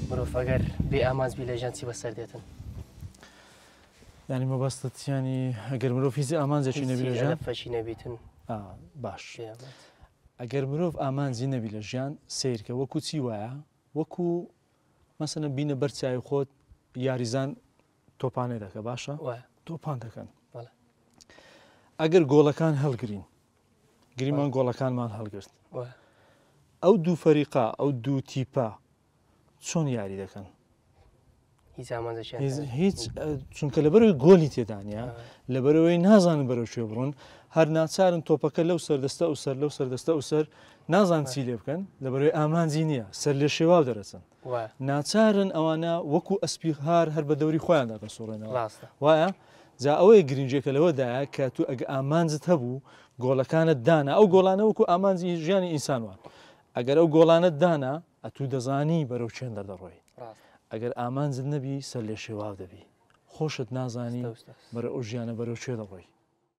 مرۆڤ ئەگەر بێ ئامانج بی لە ژیان چی بەسەر دێتن؟ یانی مەبەستت یانی ئەگەر مرۆڤ هیچ ئامانجێکی نەبی لە ژیان؟ هەدەفەکی نەبیتن. باش ئەگەر مرۆڤ ئامانجی نەبی لە ژیان سەیرکە وەکو چی وایە وەکو مەسەنە بینە بەر چاوی خۆت یاریزان تۆپانێ دەکە باشە تۆپان دەکەن ئەگەر گۆڵەکان هەڵگرین گریمان گۆڵەکانمان هەڵگرت ئەو دوو فەریقا ئەو دوو تیپە چۆن یاری دەکەن هیچ چونکە لەبەرەوەی گۆلی تێدانە لەبەرەوەی نازانن بەرەو کوێ بڕۆن هەر ناچارن تۆپەکە لەو سەردەستە و سەر لەو سەردەستە و سەر نازان چی لێ بکەن لەبەرەوەی ئامانجی نییە سەر لێ شێواو دەرەچن ناچارن ئەوانە وەکو ئەسپی هار هەر بە دەوری خۆیاندا دەسوڕێنەوە وایە جا ئەوەیە گرنگێکە لەوەدایە کە تو ئەگە ئامانجت هەبوو گۆڵەکانت دانا ئەو گۆڵانە وەکو ئامانجی ژیانی ئینسان وان ئەگەر ئەو گۆڵانەت دانا ئەتوو دەزانی بەرەو چێندە دەڕۆی ئەگەر ئامانجت نەبی سەر لێ شێواو دەبی خۆشت نازانی بەرە ئەو ژیانە بەرەو کوێ دەڕۆی.